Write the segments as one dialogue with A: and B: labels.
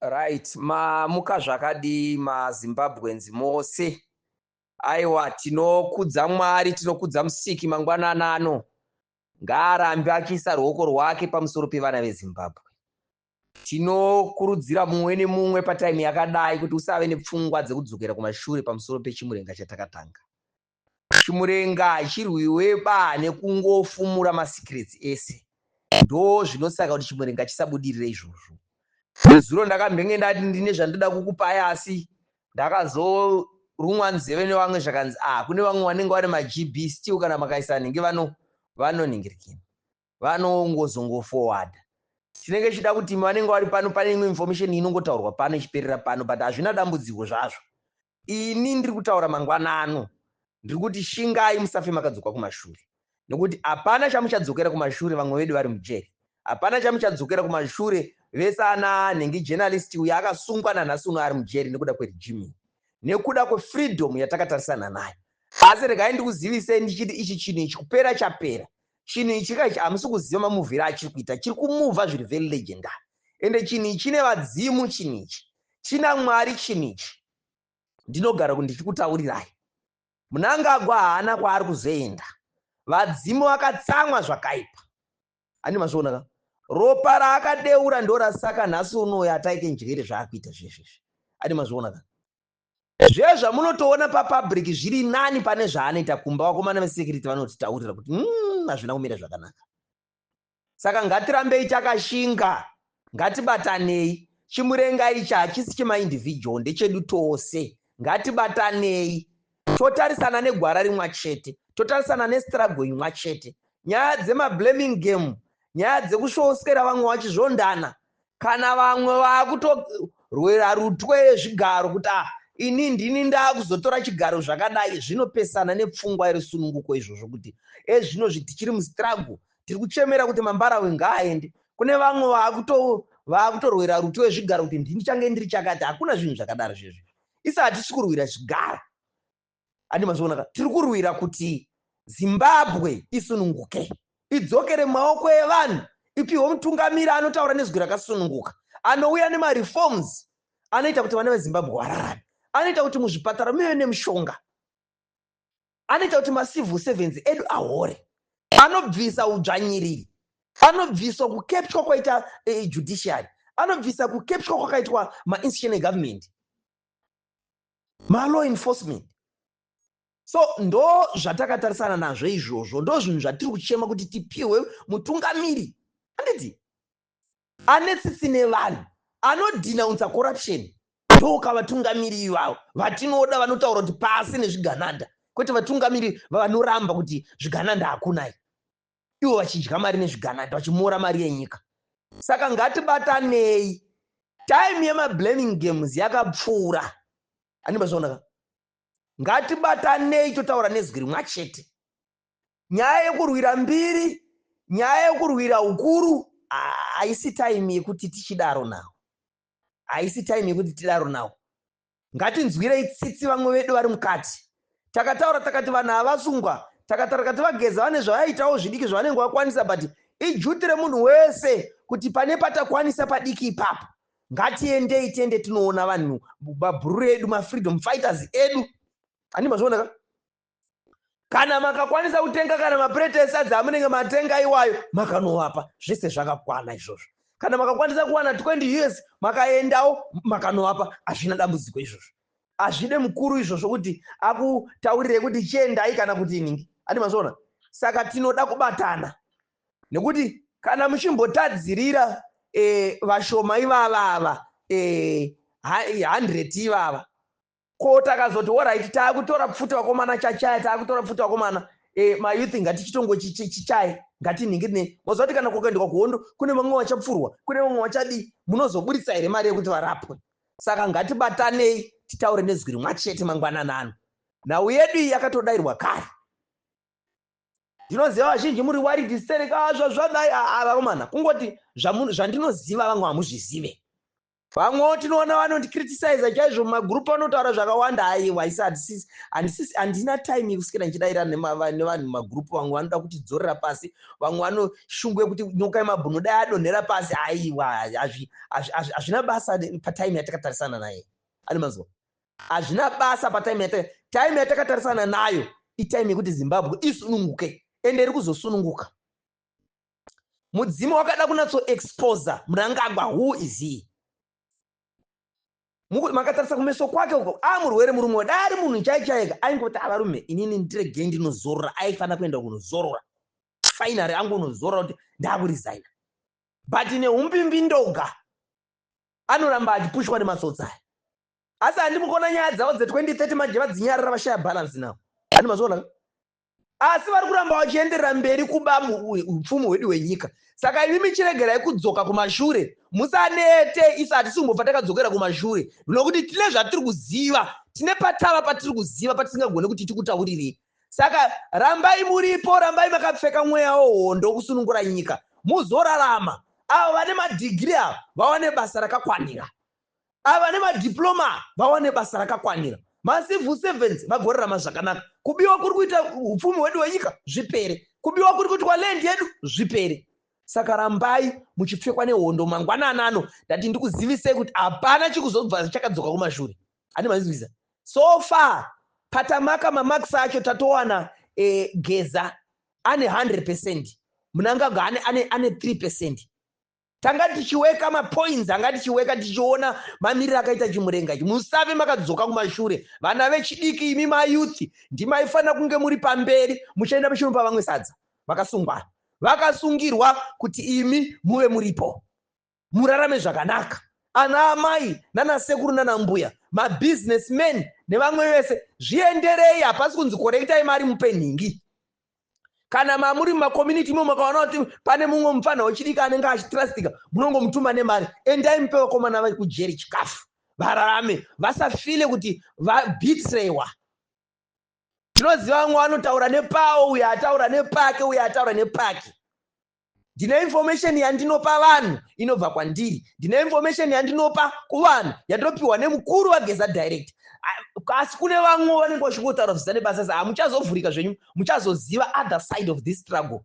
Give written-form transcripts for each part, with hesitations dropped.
A: Right, mamuka zvakadii maZimbabweans mose? Aiwa, tinokudza Mwari, tinokudza Musiki mangwanani ano. Ngaarambe achiisa ruoko rwake pamusoro pevana veZimbabwe. Tinokurudzira mumwe nemumwe patime yakadai kuti usave nepfungwa dzekudzokera kumashure pamusoro pechimurenga chatakatanga. Chimurenga hachirwiwe ba nekungofumura masecrets ese. Ndo zvinosaka kuti chimurenga chisabudirire izvozvo. Nezuro ndakambenge ndati ndine zvandoda kukupai asi ndakazorumwa nzeve nevamwe zvakanzi ah kune vamwe vanenge vane maGB still kana makaisa nhingi vano vanonhingirikina vanongozongoforwarda chinenge chida kuti vanenge vari pano pane imwe information inongotaurwa pano ichiperera pano but hazvina dambudziko zvazvo. Ini ndiri kutaura mangwanano ndiri kuti shingai musafe makadzoka kumashure nekuti hapana chamuchadzokera kumashure vamwe vedu vari mujeri hapana chamuchadzokera kumashure vese ana nhingi journalist uyo akasungwa nanhasi uno ari mujeri nekuda kweregime nekuda kwefreedom yatakatarisana nayo. Asi regai ndikuzivisei ndichiti ichi chinhu ichi kupera chapera. Chinhu ichi ka ichi hamusi kuziva mamuvhiro achiri kuita chiri kumuvha zviri very legendary ende chinhu ichi chine vadzimu chinhu ichi china Mwari chinhu ichi ndinogara ndichikutaurirai. Mnangagwa haana kwaari kuzoenda vadzimu vakatsamwa zvakaipa handi mazviona ka ropa raakadeura ndorasaka nhasi unoyo ataike njere zvaakuita zvezvezvi handi mazviona ka zve zvamunotoona papublic zviri nani pane zvaanoita kumba vakomana vesecurity vanotitaurira kuti hazvina kumira zvakanaka. Saka ngatirambei takashinga, ngatibatanei. Chimurenga ichi hachisi chemaindividual, ndechedu tose. Ngatibatanei totarisana negwara rimwa chete, totarisana nestruggle imwa chete. Nyaya dzemablaming game, nyaya dzekusvoswera vamwe vachizvondana, kana vamwe vakutorwera rutwe yezvigaro kuti ah, ini ndini ndakuzotora chigaro zvakadai, zvinopesana nepfungwa yerusununguko izvozvo kuti ezvinozvi tichiri mustruggle, tiri kuchemera kuti Mambarawe ngaaende. Kune vamwe vakutorwera rutwe yezvigaro kuti ndini change ndiri chakati. Hakuna zvinhu zvakadaro zvezvi. Isi hatisi kurwira zvigaro, handi mazviona ka? Tiri kurwira kuti Zimbabwe isununguke, idzokere mumaoko evanhu, ipiwe mutungamiri anotaura nezwi rakasununguka, anouya nemareforms anoita kuti vana veZimbabwe vararame, anoita kuti muzvipatara muve nemishonga, anoita kuti macivil servants edu ahore, anobvisa udzvanyiriri, anobviswa kukepchwa kwaita judiciary, anobvisa kukepchwa kwakaitwa mainstitution egovernment, malaw enforcement. So ndo zvatakatarisana nazvo izvozvo, ndo zvinhu zvatiri kuchema kuti tipiwe mutungamiri handiti ane tsitsi nevanhu, anodenounsa corruption. Ndoka vatungamiri ivavo vatinoda, vanotaura kuti pasi nezvigananda, kwete vatungamiri vanoramba kuti zvigananda hakunai, ivo vachidya mari nezvigananda, vachimora mari yenyika. Saka ngatibatanei, time yemablaming games yakapfuura, handimazviona ka? Ngatibatanei totaura nezwi rimwe chete. Nyaya yekurwira mbiri, nyaya yekurwira ukuru, haisi time yekuti tichidaro nawo, haisi time yekuti tidaro nawo. Ngatinzwirei tsitsi vamwe vedu vari mukati. Takataura takati vanhu havasungwa, takataura takati vageza vane zvavaitawo zvidiki zvavanenge vakwanisa, but ijuti remunhu wese kuti pane patakwanisa padiki ipapo ngatiendei, tiende tinoona vanhu mabhururu edu, mafreedom fighters edu, handi mazviona ka? Kana makakwanisa kutenga kana mapureti esadza amunenge matenga iwayo, makanovapa, zvese zvakakwana izvozvo. Kana makakwanisa kuwana 20 years, makaendawo makanovapa, hazvina dambudziko izvozvo. Hazvide mukuru izvozvo kuti akutaurirei kuti chiendai kana kuti iningi, handi mazviona? Saka tinoda kubatana nekuti kana muchimbotadzirira vashoma ivava ava 100 ivava, ko takazoti alright, taakutora pfuti vakomana, chachaya, taakutora pfuti vakomana, mayouth ngatichitongo chichaye, ngatinhingirine. Moziva kuti kana kukaendwa kuhondo kune vamwe vachapfurwa, kune vamwe vachadii, munozoburitsa here mari yekuti varapwe? Saka ngatibatanei titaure nezwi rimwe chete mangwanani ano. Nhau yedu iyi yakatodairwa kare. Ndinoziva vazhinji muri worried stereka zvazvadai. Vakomana, kungoti zvandinoziva vamwe hamuzvizive. Vamwewo tinoona vanondicriticiza chaizvo mumagurupu, vanotaura zvakawanda. Aiwa, isi handina time yekuswera ndichidaira nevanhu mumagurupu. Vamwe vanoda kutidzorera pasi, vamwe vanoshungu yekuti Nyoka yemabhunu dai adonhera pasi. Aiwa, hazvina basa patime yatakatarisana naye. Ane mazuva hazvina basa patime. Time yatakatarisana nayo itime yekuti Zimbabwe isununguke, ende iri kuzosununguka. Mudzimu wakada kunatsoexposa Mnangagwa. Who is he? Makatarisa kumeso kwake uko, amurwere murume. Dai ari munhu chai chaika, aingoti, "Avarume, inini ndiregei ndinozorora." Aifanira kuenda kunozorora, finally angonozorora kuti ndakuresigna, but neumbimbindoga anoramba achipushwa nematsotsi aya. Asi handimukona nyaya dzavo dze2030 manje vadzinyarara, vashaya balance now. Handi mazviona? Asi vari kuramba vachienderera mberi kuba upfumi hwedu hwenyika. Saka imi michiregerai kudzoka kumashure, musanete. Isu hatisi kumbobva takadzokera kumashure, nokuti tine zvatiri kuziva, tine patava patiri kuziva patisingagone kuti tikutaurirei. Saka rambai muripo, rambai makapfeka mweya wehondo kusunungura nyika, muzorarama. Avo vane madhigiri ava vawane basa rakakwanira, ava vane madiploma vawane basa rakakwanira, macivil servants vagorarama zvakanaka. Kubiwa kuri kuita upfumi hwedu hwenyika zvipere, kubiwa kuri kuitwa land yedu zvipere. Saka rambai muchipfekwa nehondo. Mangwananano ndati ndikuzivisei kuti hapana chikuzobva chakadzoka kumashure. Handi mazvizwisa? So far patamaka mamarks acho tatowana Geza ane 100%, Mnangagwa ane 3%. Tanga tichiweka mapoints, anga tichiweka tichiona mamiriro akaita chimurenga ichi. Musave makadzoka kumashure, vana vechidiki. Imi mayouth ndimaifanira kunge muri pamberi, muchaenda muchinopa vamwe sadza. Vakasungwa, vakasungirwa kuti imi muve muripo, murarame zvakanaka. Ana amai nanasekuru nanambuya, mabusinessmen nevamwe vese, zvienderei. Hapasi kunzi korektai mari mupe nhingi. Kana mamuri mumacommunity imo, makaona kuti pane mumwe mufana wechidiki anenge achitrustika, munongomutuma nemari. Endai mupe vakomana vari kujeri chikafu, vararame, vasafile kuti vabetreyiwa. Tinoziva vamwe vanotaura nepawo, uyo ataura nepake, uyo ataura nepake. Ndine information yandinopa vanhu inobva kwandiri. Ndine information yandinopa kuvanhu yandinopiwa nemukuru vaGeza direct. Asi kune vamwe vanenge vachingotaura zvisina nebasa. Sa hamuchazovhurika zvenyu, muchazoziva other side of this struggle.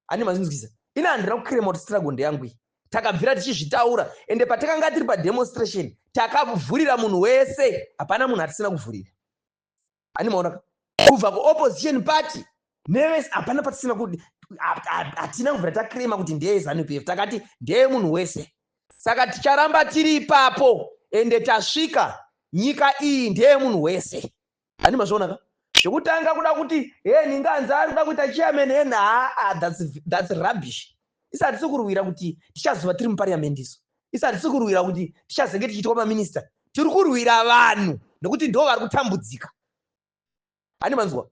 A: Ani mazinzwisa? Ina handina kuclaima kuti struggle ndeyangu iyi. Takabvira tichizvitaura, ende patakanga tiri pademonstration takavhurira munhu wese, hapana munhu atisina kuvhurira. Ani maona? Kubva kuopposition party nevese, hapana patisina. Hatina kubvira taclaima kuti ndeye ZANU PF, takati ndeye munhu wese. Saka ticharamba tiri ipapo, ende tasvika. Nyika iyi ndeye munhu wese. Hani mazvionaka? Zvekutanga kuda kuti he ninganzi ari kuda kuita chairman he, haa, that's rubbish. Isi hatisi kurwira kuti tichazova tiri muparliament. Isu isi hatisi kurwira kuti tichazenge tichiitwa maminista. Tiri kurwira vanhu nekuti ndo vari kutambudzika. Hani manzwa?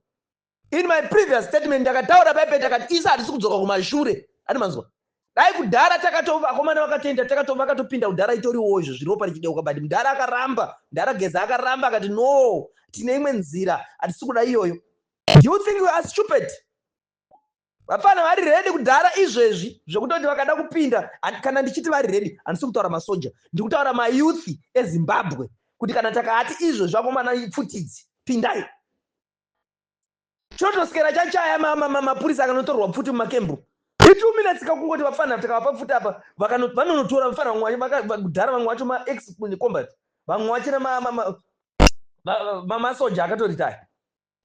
A: In my previous statement ndakataura paipe, takati isi hatisi kudzoka kumashure. Hani manzwa? Dai kudhara takato vakomana vakatoenda, vakatopinda kudhara, itoriwo izvo zviriwo richideuka, but mudhara akaramba. Mudhara Geza akaramba, akati, "No, tine imwe nzira, hatisi kuda iyoyo." Do you think we are stupid? Vafana vari ready kudhara izvezvi zvekutoti vakada kupinda. Kana ndichiti vari ready, handisi kutaura masoja, ndiri kutaura mayouth eZimbabwe, kuti kana takati izvezvi, "Vakomana, pfutidzi, pindai," chinotosikera chachaya mapurisa akanotorwa pfuti mumakembu. I2 minutes kakungoti vafana tikavapa pfuti apa, vanonotora. Vafana vamwe kudhara, vamwe vacho maex combat, vamwe vachina masoja akatoritaya,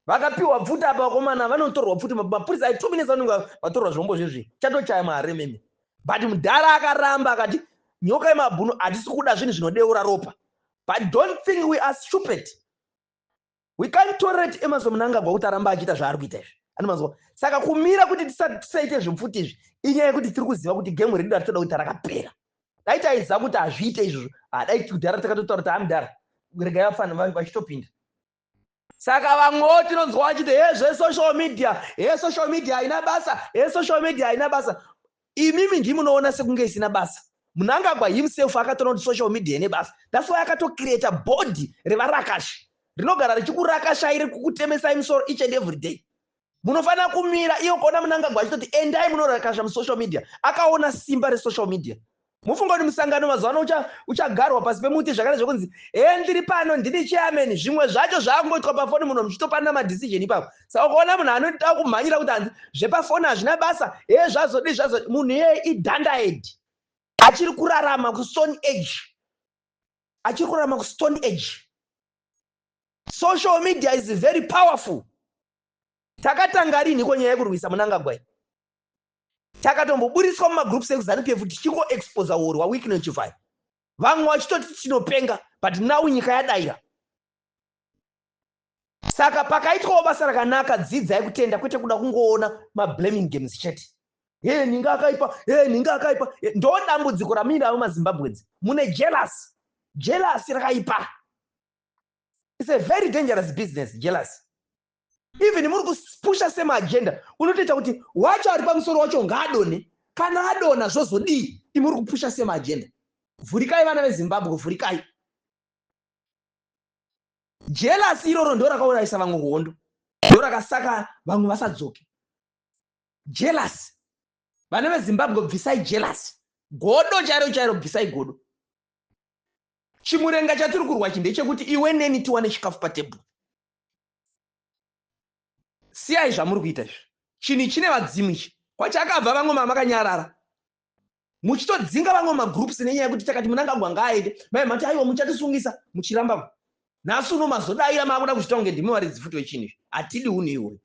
A: vakapiwa pfuti apa. Vakomana vanotorwa pfuti, mapurisa ai 2 minutes vanenge vatorwa zvombo zvezvi, chatochaya maharememe. But mudhara akaramba, akati, "Nyoka yemabhunu, hatisi kuda zvinhu zvinodeura ropa." But don't think we are stupid. We can't tolerate Emmerson Mnangagwa kuti aramba achiita zvaari kuita izvi. Anomanzwa? Saka kumira kuti tisaite zvepfuti izvi inyaya yekuti tiri kuziva kuti game redu ratitoda kuita rakapera. Dai taiziva kuti hazviite izvozvo, hadai kudhara takatotaura kuti, "Hamudhara, regai vafana vachitopinda." Saka vamwewo tinonzwa vachiti, "He, zvesocial media, he, social media haina basa, he, social media haina basa." Imimi ndimunoona sekunge isina basa. Mnangagwa himself akatoona kuti social media ine basa. That's why akatocreata body revarakashi rinogara richikurakashai, rikukutemesai musoro each and every day. Munofanira kumira iyo kuona Mnangagwa achitoti, "Endai munorakasha musocial media." Akaona simba resocial media. Mufunga kuti musangano mazuva ano uchagarwa pasi pemuti zvakare zvekunzi he ndiri pano, ndini chairman. Zvimwe zvacho zvaakungoitwa pafoni, munhu muchitopana madecision ipapo. Saka ukaona munhu anoda kumhanyira kuti hanzi zvepafoni hazvina basa, he zvazodi zvazo, munhu iyeye idunderhead, achiri kurarama kustone age, achiri kurarama kustone age. Social media is very powerful. Takatanga rinhiko nyaya yekurwisa Munangagwai? Takatomboburiswa mumagroups ekuZANU PF tichingoexposa uori hwaWicknell Chivayo, vamwe vachitoti tinopenga, but now nyika yadaira. Saka pakaitwawo basa rakanaka, dzidzai kutenda, kwete kuda kungoona mablaming games chete. He nhinga akaipa, he nhinga akaipa. Ndo dambudziko ramuinavo maZimbabweans, mune jealous. Jealous rakaipa. It's a very dangerous business, jealous. Even muri kupusha same agenda, unotoita kuti wacho ari pamusoro wacho ngaadonhe. Kana adonha zvozodii? Imuri kupusha same agenda. Vhurikai, vana veZimbabwe, vhurikai. Jealous iroro ndo rakaurayisa vamwe hondo, ndo rakasaka vamwe vasadzoke. Jealous. Vana veZimbabwe, bvisai jealous, godo chairo chairo, bvisai godo. Chimurenga chatiri kurwa chi ndechekuti iwe neni tiwane chikafu patebhuru. Siyai zvamuri kuita izvi. Chinhu chine vadzimu ichi, kwachakabva vamwe mamakanyarara muchitodzinga vamwe magroups nenyaya yekuti takati Munangagwa ngaaende, mai mati aiwa, muchatisungisa, muchiramba. Nhasi uno mazodaira, maakuda kuzvita kunge ndimi varidzi futi wechinhu izvi. Hatidi unhu ihwoyo.